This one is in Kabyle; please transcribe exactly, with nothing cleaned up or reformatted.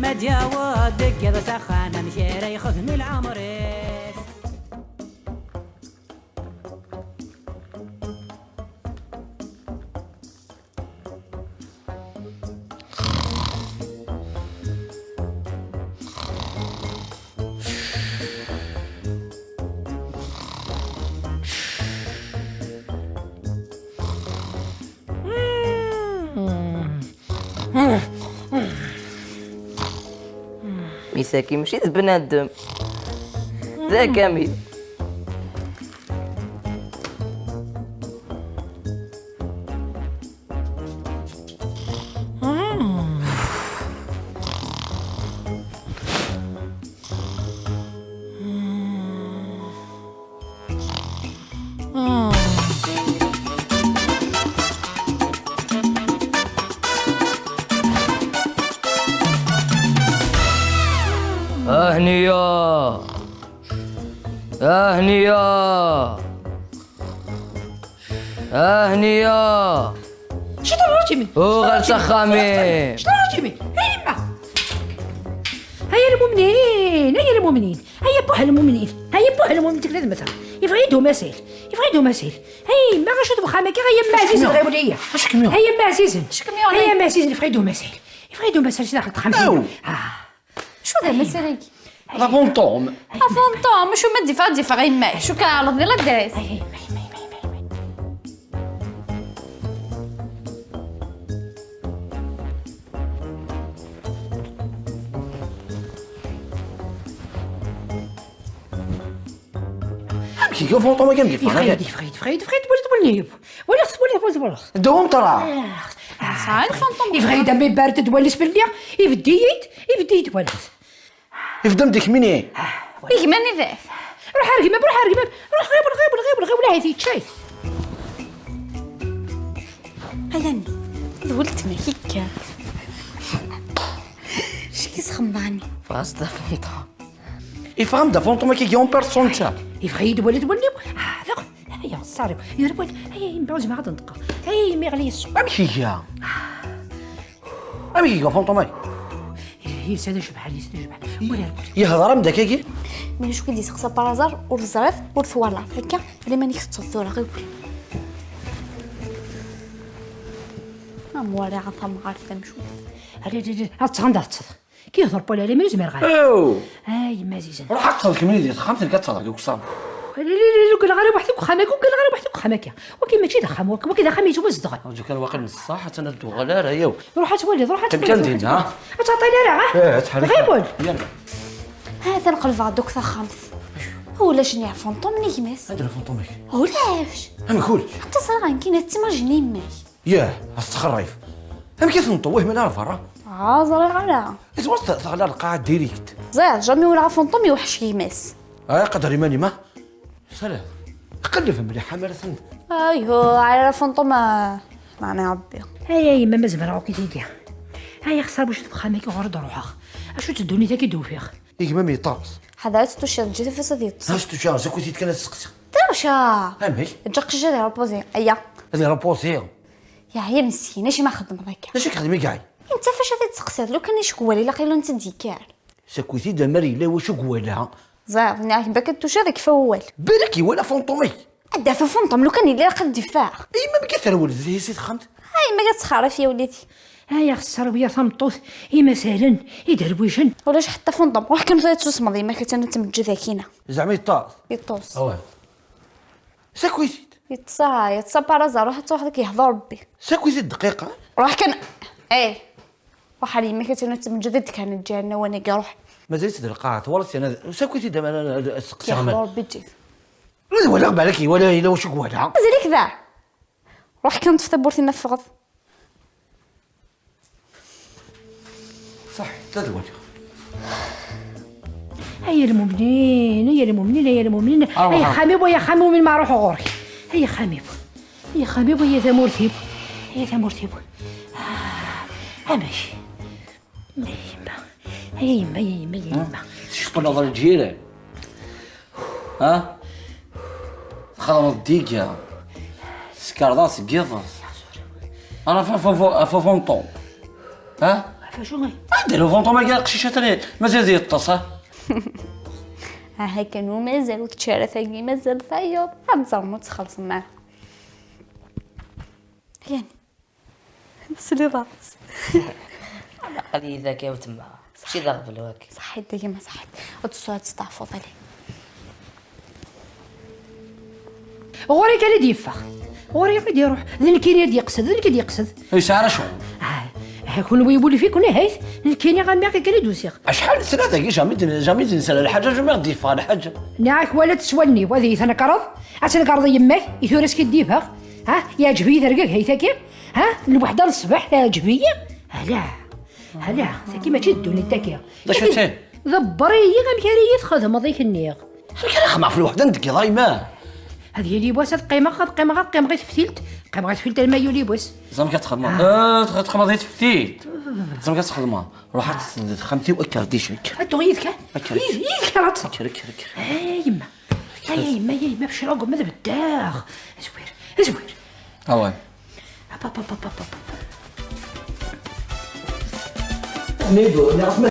Ma d-yaweḍ deg yiḍ s axxam, amek ara yexdem i lɛemr-is? Misaki mačči d bnadem, d akamil. Ahniya! Ahniya! Ahniya! Acu d rrajim-ik? Uɣal s axxam-im! Acu d rrajim-ik? Ay yemma! Ay a lmumnin! Ay a lmumnin! Ay a buh lmumnin! Ay a buh lmumnin, teklid mata! Yeffeɣ-iyi-d umasal! Yeffeɣ-iyi-d umasal! Ay yemma, acu d wexxam-agi? Ay a mma ɛzizen, ɣiwel-iyi! Acu kem-yuɣen? Ay a mma ɛzizen! Acu kem-yuɣen? Ay a mma ɛzizen, yeffeɣ-iyi-d umasal! Yeffeɣ-iyi-d umasal si daxel texxamt! Aw! Ah! Acu d amasal-agi? D afunṭum. Afunṭum, acu ma d-iffeɣ, ad d-iffeɣ yemma-k. Acu kan ɛreḍ di la dayt. Amek iga ufunṭum-agi, amek iffeɣ? Yeffeɣ-iyi-d, yeffeɣ-iyi-d, yeffeɣ-iyi-d, yeffeɣ-iyi-d, wali-t, wali-t, wali-t, wali-t. Wali-t, wali-t, wali-t. Dum ṭra. Sɛan fantôme. Yeffeɣ-iyi-d am ibarret d walli-s fell-i, ibedd-iyi-d, ibedd-iyi-d wali-t. Yebda-m-d ikmini. Igman idak. Ruḥ ar gma-m, ruḥ ar gma-m. Ruḥ, ɣiwel, ɣiwel, ɣiwel, ɣiwel, ahat yečča-t. Ay a mmi, d weltma-k, yekker. Acu k-isxemḍan? Fɣas d afunṭum. Yeffeɣ-am-d afunṭum-agi en personne, ta. Yeffeɣ-iyi-d wali d wallen-iw. Ah, daɣ. Ay, ṣṣar-iw. Yerwel. Ay, ay, mbeɛd ma ad nṭeqqeɣ. Ay, mi ɣli yeṣṣu. Amek iga? Amek iga ufunṭum-agi? Yelsa d acebḥan, yelsa d acebḥan. Wala, wala. Yehḍer-am-d akkagi? Mi acu k-id-iseqsa par hasard, ur teẓriḍ, ur twalaḍ. Akka, liman i k-teṭṭeḍ tura, ɣiwel. Am wariɣ a tamɣart tamcumt. Ala, ala, ala, ad ttɣen, ad ttɣen. Kif ḍerb wala ala, mi ur zmireɣ ara. Aw! Ay, yemma ɛzizen. Ruḥ ad ṭṭseḍ kemmini di texxamt, nekk ad ṭṭseɣ deg uksaḍ. Lili, lili, ur gganeɣ ara weḥd-i deg uxxam-agi, ur gganeɣ ara weḥd-i deg uxxam-akka. Wagi mačči d axxam-akk, wagi d axxam yettwazedɣen. Rǧu kan waqil n ṣṣeḥ, attan ad d-tuɣal ara, yaw. Ruḥ ad twaliḍ, ruḥ ad twaliḍ. Qqim kan dinna, ha? Ad tɛeṭṭil ara, ha? Eh, ad tḥerrik. Ɣiwel. Yalla. Ha-t-an qelbeɣ-d akk taxxamt. Ulac ni afunṭum ni gma-s. Anda afunṭum-ik? Ulac. Amek ulac? Aṭas ara ɣer nekkini, ad timajini yemma-k. Yah, a tettxerrif. Amek i tenṭewwih mani ar berra? Ah, ẓriɣ ara. Yettwaẓ teɣla lqaɛa direct. Ẓriɣ, jamais walaɣ afunṭum yewḥec gma-s. Ay, qader iman-im, ah. Sala, qelleb mliḥ, amar ten- Ayhu, ay afunṭum, ah, meɛna Rebbi. Ay, ay, yemma, ma zemreɣ akk i tigi. Ay, axṣar, wacu deg uxxam-agi ɣur-i d-ruḥeɣ? Acu d ddunit-agi d-ufiɣ? Igmam yeṭṭes. Ḥader ad tettucciḍ, ǧǧet afus ad yeṭṭes. Ad tettucciḍ, s akud kan ad seqsiɣ. Tawca! Amek? Eǧǧ aqcic ad irepozi, aya. Ad irepozi? Yeɛya meskin, acimi xeddmeḍ akka? D acu i yexdem i yeɛyan? Netta fac ad t-id-tseqsiḍ, lukan icegwal ilaq ilun-tt-id-yekker. Sakuti-d amar yella wacu deg wala. Ẓriɣ, nniɣ-ak bakk ad tuciḍ ikfa wawal. Balak iwala funṭum-ik. Ad d-taf afunṭum lukan yella ilaq ad d-iffeɣ. Ay, ma mega terwel zhi si texxamt? Ay, ma ad txerrif ya wlidi. Ay, axeṣṣar wi a tameṭṭut, imasalen, iderwicen. Ulac ḥetta afunṭum, ruḥ kan tura ad tsusmeḍ yemma-k, attan ad tmeǧǧed akina. Zeɛma yeṭṭes? Yeṭṭes. Awah. Sakuti-d. Yeṭṭes, ah, yeṭṭes a par hasard, ruḥ ad truḥeḍ ad k-yehḍu Rebbi. Sakuti-d dqiqa. Ruḥ kan, eh, ruḥ ar yemma-k, attan ad tmeǧǧed ad d-kan lǧiran wanagi, ruḥ. Mazal-itt d lqaɛa, twalaḍ-tt yerna d-, sakuti-d amar ad, ad, ad seqsiɣ. Yehḍu Rebbi, ǧǧet. Ur d-walaɣ, balak iwala, yella wacu i iwala. Mazal-ik da. Ruḥ kan ṭṭef tawwurt-inna teffɣeḍ. Ṣaḥ, la d-walaɣ. Ay a lmumnin, ay a lmumnin, ay a lmumnin. Ay axxam-iw, ay axxam-iw, min ma ruḥeɣ ɣur-k. Ay axxam-iw, ay axxam-iw, ay a tamurt-iw, ay a tamurt-iw. Ah, amek? Ay a yemma, ay a yemma, ay a yemma, ay a yemma. Tceṭṭleḍ lǧiran. Ha? Txedmeḍ diga. Tsekreḍ-as deg yiḍes. Ara ɣef, ɣef, ɣef, ɣef ufunṭum. Ha? Facu ay? Anda le ventre ma aqcic atan mazal di yeṭṭes, ha? Aha kan u mazal ur tečči ara tagi, mazal tayeḍ. Ad tẓerm ur txellṣem ara. Yani. Tesliḍ-as. Aql-iyi dagi a wetma. Mačči d aɣbel waki. Ṣaḥit dagi ma ṣaḥit. Ur tessu ad testeɛfuḍ ali. Ɣur-i kan i d-yeffeɣ. Ɣur-i i d-iruḥ. D nekkini i d-yeqsed, d nekk i d-yeqsed. Ur yesɛi ara ccɣel. Ah, ah, kunwi wulif-iken ahayt, nekkini am iɣ kan i d-usiɣ. Acḥal sra dagi, jamais d-, jamais d-nesra lḥaǧa, jamais d-yeffeɣ lḥaǧa. Nniɣ-ak wala-tt s wallen-iw, ad iyi-tnekreḍ? Ad tnekreḍ i yemma-k, i tura skiddibeɣ? Ha? Yeɛǧeb-iyi tergagayt-agi? Ha? Lweḥda n ṣṣbeḥ teɛǧeb-iyi? Ala, ala, tagi mačči d ddunit tagi. D acu-tt? Ḍebber-iyi amek ara iyi-txedmeḍ i k-nniɣ. Amek ara xedmeɣ ɣef lweḥda n deg iḍ a yemma? Ad yili wass ad qqimeɣ, ad qqimeɣ, ad qqimeɣ i teftilt. Qqimeɣ i teftilt alma yuli wass. Ẓer amek ad txedmeḍ. Ah, ad txedmeḍ i teftilt. Ẓer amek ad txedmeḍ. Ruḥ ad tesleḍ i texxamt-iw, kker di cek. Ad dduɣ yid-k, ha? Kker. Yid-k ara ṭṭseɣ. Kker, kker, kker. Ay, yemma. Ay, yemma, ay, yemma, bcir agum ad beddeɣ. Zwir, zwir. Awal. Hop, hop, hop, hop, hop, hop. Nigo, nniɣ-as ma